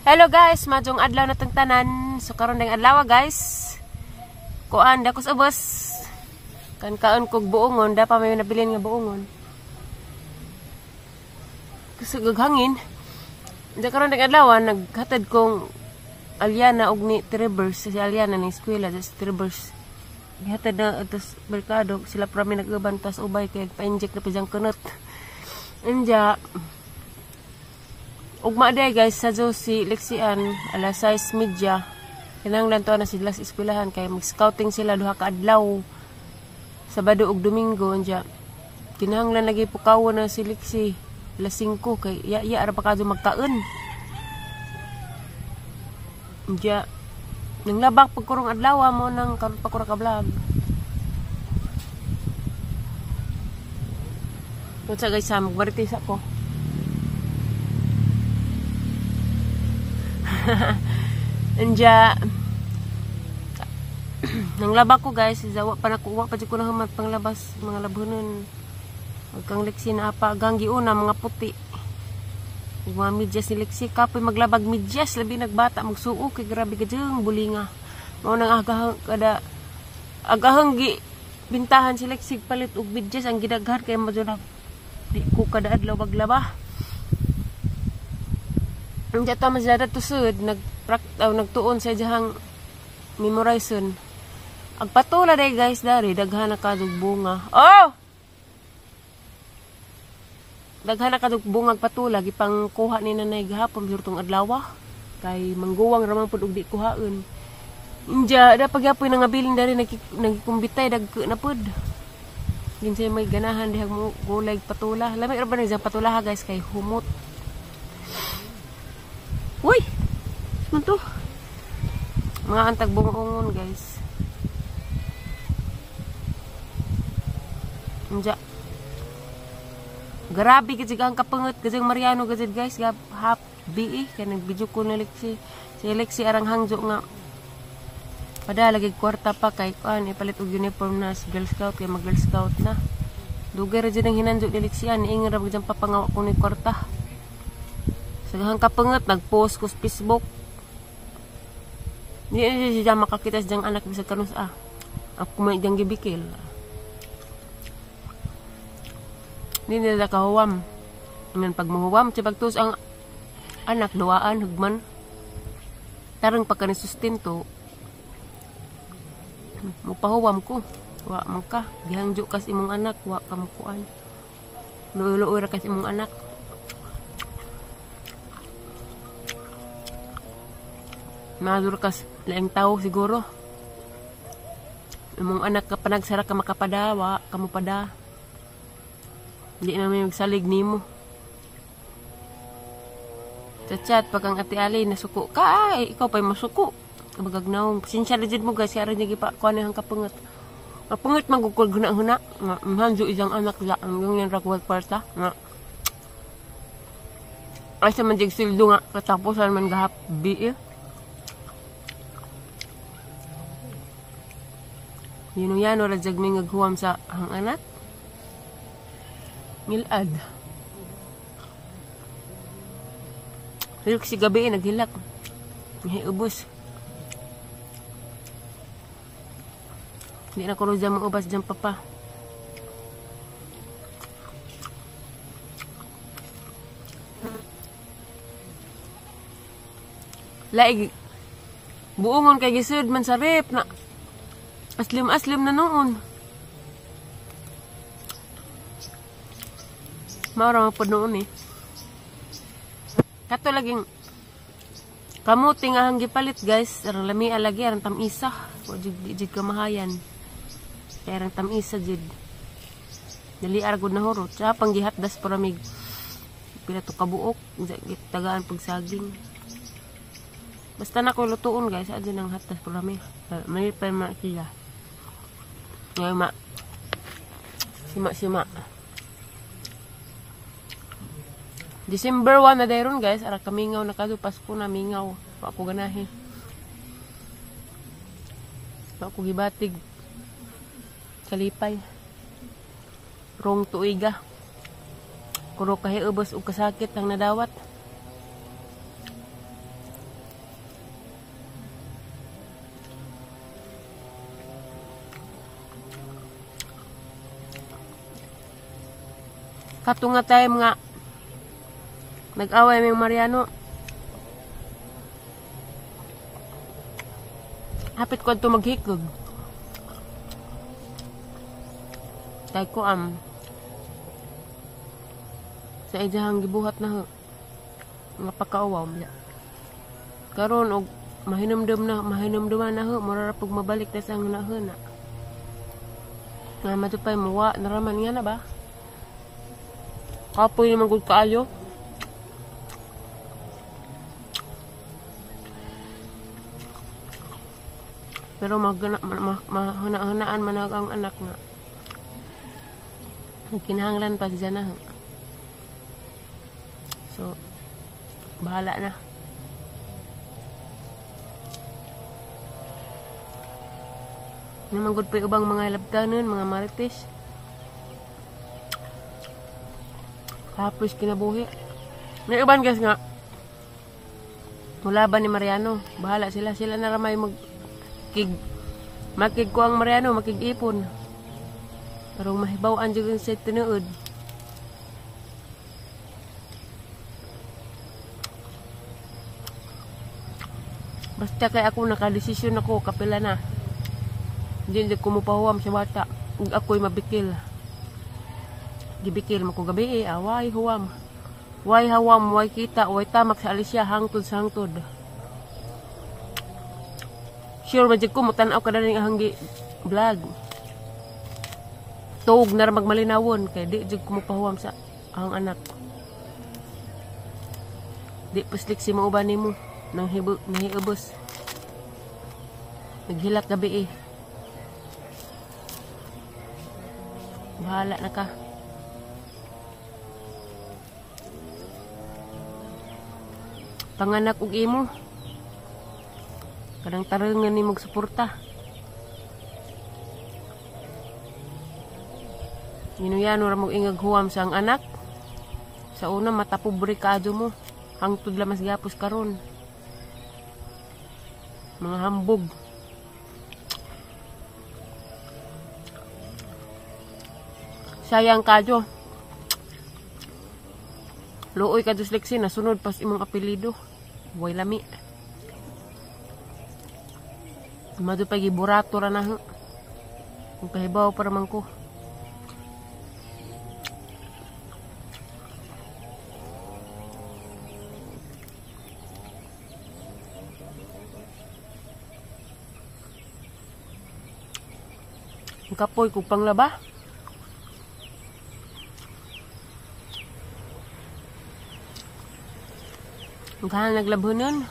Hello guys, majong adlaw na tong tanan. So karon ding adlaw guys. Kuan da ko sa ubos. Kan kaon kog buongon, da pa may nabilin nga buongon. Kusog og hangin. Da karon ding adlaw naghatid kong Aliana og ni Trevors, si Aliana ning eskwela sa Trevors. Gihatid na atos merkado, sila prami nag-uban tas ubay kay pa-inject na pa diyang kunot. Anja ugma day guys sa Josie Lexian alas 6:30. Kinahanglan to na sila sa eskwelahan kay mag-scouting sila duha ka adlaw. Sabado ug Domingo. Anja kinahanglan lagi pukawon na si Lexi alas 5 kay ya ra pa kadto magkaon. Anja nang labak pagkurong adlaw mo nang karon pa ko ra ka vlog. Unsa guys sa magmarites ako. Anja nang labak ko guys, zawa pa na kuha pa jud ko na humat panglabas mga labhonon. Kang Lexi na apa gang giuna mga puti. Ug mga medyas ni Lexi kapoy maglabag medyas labi nagbata magsuo kay grabe ka jung bulinga. Mao nang agahang kada agahang gi bintahan si Lexi palit og medyas ang gidaghan kay mo na di ko kada adlaw maglaba. Ang jata mas tusod nagtuon sa diyang memorization. Agpatula day guys dari daghan na kadug bunga. Oh! Daghan na kadug bunga agpatula gipangkuha ni nanay gahapon bitur tong adlaw kay mangguwang ra man pud og di kuhaon. Inja da pagyapoy nangabilin dari nagikumbitay dagko na pud. Ginsay may ganahan dihang mo gulay patula. Lami ra ba ni diyang patula ha guys kay humot. Uy! Ano to? Mga antag bungongon guys. Inja. Grabe kasi ang kapangot kasi ang Mariano kasi guys. Gab hap bi kaya nag-video ko na Lexi. Si Lexi arang hangjo nga. Pada lagi kwarta pa kay kuan ipalit og uniform na si Girl Scout kay mag Girl Scout na. Dugay ra jud ang hinanjo ni Lexi an ingon ra gyud papangawa ko ni kwarta. Sagahang kapangat, nag-post ko sa Facebook. Hindi na siya makakita sa diyang anak bisag kanus ah. Ako may diyang gibikil. Hindi nila kahuwam. Ngayon pag mahuwam, siya pagtuos ang anak, luwaan, hugman. Tarang pagka nisustento, mupahuwam ko. Wa man ka. Gihangjo kas imong anak, wa ka mukuan. Luoy-luoy ra kas imong anak. Madur kas laing tao siguro. Imong anak ka panagsara ka makapadawa, kamupada. Hindi na may magsalig nimo. Chat-chat pag ang Ate Ali nasuko ka, ay, ikaw pa'y masuko. Bagagnaong. Pasensya na dyan mo guys, kaya rin niya gipa kuha niyang kapungot. Kapungot magukul guna-huna. Hanjo isang anak sa ang ganyan rakwag parta. Nga. Ay sa manjig sildo nga katapusan man gahap bi eh. Yun yan, wala jag may ngaghuwam sa hang anak. Ngilad. Pero kasi gabi eh, naghilak. Nahiubos. Hindi na ko rin maubas dyan papa. Laig. Buongon kay gisud man sa rep na. Aslim-aslim na noon. Maura po noon eh. Kato laging kamuti nga hanggi palit guys. Arang lami alagi, arang tamisa. O jud kamahayan. Kaya arang tamisa jud. Dali aragod na hurot. Tsaka panggihatdas paramig. Pila to kabuok. Tagaan pagsaging. Basta na ko lutuon guys. Adyo nang hatdas paramig. May pa ma siya. Ngayon ma. Sima-sima. December 1 na dayron guys. Ara kamingaw na kado. Pasko na mingaw. Wa ko ganahi. Wa ko gibatig. Kalipay. Rong tuiga. Kuro kahi ubos og kasakit ang nadawat. Kato nga time nga nag-away may Mariano. Hapit ko ato maghikog. Kay ko sa iyahang gibuhat na ho nga pagkauwaw niya. Karon og mahinumdum na, mahinumduman na ho, mura ra pug mabalik na sa hunahuna. Nga matupay muwa naraman nga na ba? Kapoy naman gud kaayo. Pero mahuna-hunaan man ang anak nga. Nagkinahanglan pa siya na. So, bahala na. Naman gud pa ubang mga labtanon, mga marites. Tapos kinabuhi. May uban guys nga. Mula ba ni Mariano? Bahala sila. Sila na ramay mag kig makig ko ang Mariano, makig-ipon. Pero mahibaw-an jud sa tinuod. Basta kay ako nakadesisyon ako, kapila na. Hindi ko mupahuam sa bata. Ug ako'y mabikil. Gibikil mo ko gabi, away huwam. Way hawam, way kita, way tamak sa Alicia, hangtod sa hangtod. Sure, man jud ko, mutanaw ka na rin ang vlog. Tuog na magmalinawon, kay di jud ko mupahuam sa ang anak. Di paslik si mauban nimo nang nahiubos. Naghilak gabi eh. Bahala na ka. Panganak og imo. Kanang tarangan ni magsuporta. Ginuyano ra mo ingag huwam sa ang anak. Sa una matapobre kaadyo mo. Hangtod lamas gapos karon. Mga hambog. Sayang kadyo. Luoy ka dyslexia, nasunod pas imong apelyido. Way lami. Mado pa giburato ra na ho. Kung kahibaw para man ko. Ang kapoy kung panglaba. Ang kahan naglabho nun.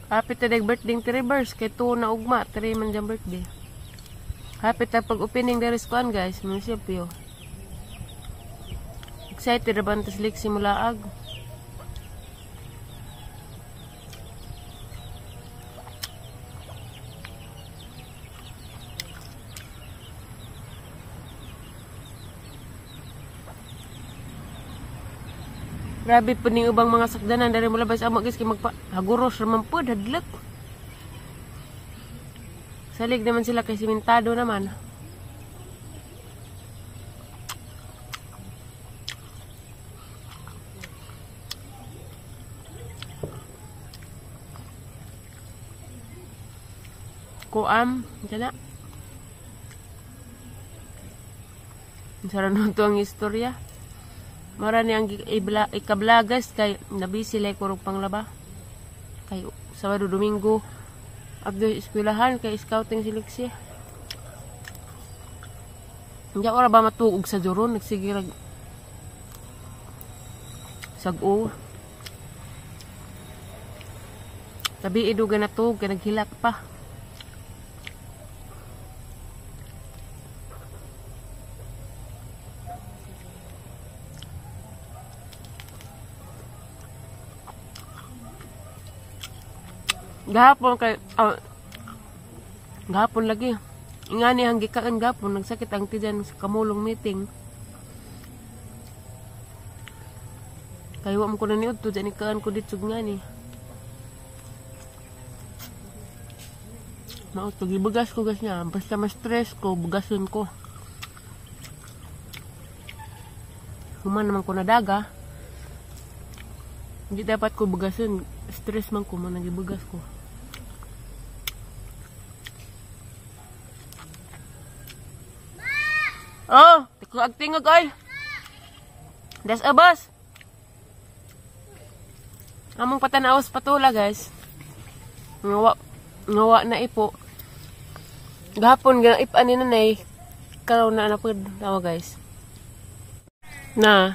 Happy today birthday ni Rivers. Kay tuo na ugma. 3 man dyan birthday. Happy tayo pag-opening dari sa kuan guys. Munisipyo. Excited na ba ang taslik simulaag? Grabe po ning ubang mga sakdanan dari mula bas amo guys kay magpa haguros ra man pod hadlok. Salig naman sila kay simentado naman. Kuam, dyan na. Sarap nun to ang istorya. Mara ni ang ikablagas kay nabisi lay kurog panglaba. Kay Sabado Domingo abdo eskwelahan kay scouting seleksi. Hindi ora ba matuog sa juron nagsige rag sag-o. Tabi iduga na tuog kay naghilak pa. Gahapon kay gahapon lagi. Ingani ang gikaan gahapon nagsakit ang tiyan sa kamulong meeting. Kay wa mo ko na niudto dyan ikaan ko dito nga ni. Mao to gibugas ko gas niya. Basta ma-stress ko, bugason ko. Human naman ko nadaga. Hindi dapat ko bugason. Stress man ko man nagibugas ko. Oh, tingog tingog ay. Des abas. Among patanaos patula, guys. Ngawa ngawa na ipo. Gahapon ga ipa ni nanay. Karon na na pud tawa, guys. Na.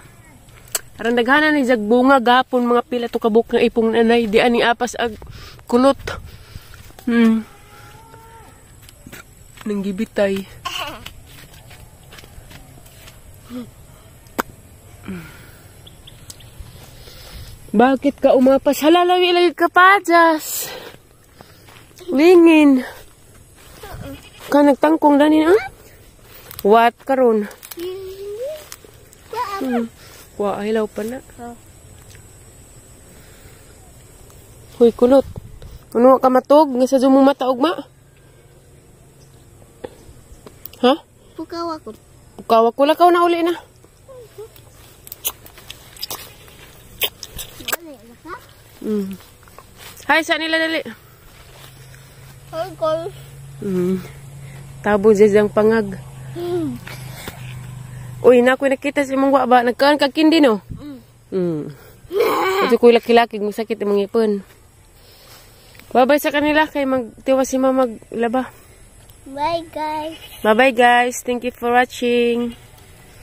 Aran daghanan ni jag bunga gahapon, mga pila to kabuk nga ipong nanay di ani apas ag kulot. Nanggibitay. Bakit ka umapas? Halalawi lagi ka pa, Jas. Lingin. Ka nagtangkong danin, ah? What karon? Wa, hilaw pa na. Hoy, kulot. Ano ka matog? Nga sa mong mata, ugma? Ha? Pukaw ako. Pukaw ako. Lakaw na uli na. Hi, saan nila dali? Hi, guys. Tabo dyan pangag. Uy, na ako'y nakita sa imong wa ba? Nagkaan ka kindi, no? Ito ko'y laki-laki, masakit imong ipon. Bye-bye sa kanila, kay magtiwa si mama maglaba. Bye, guys. Bye-bye, guys. Thank you for watching.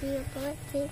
See you for watching.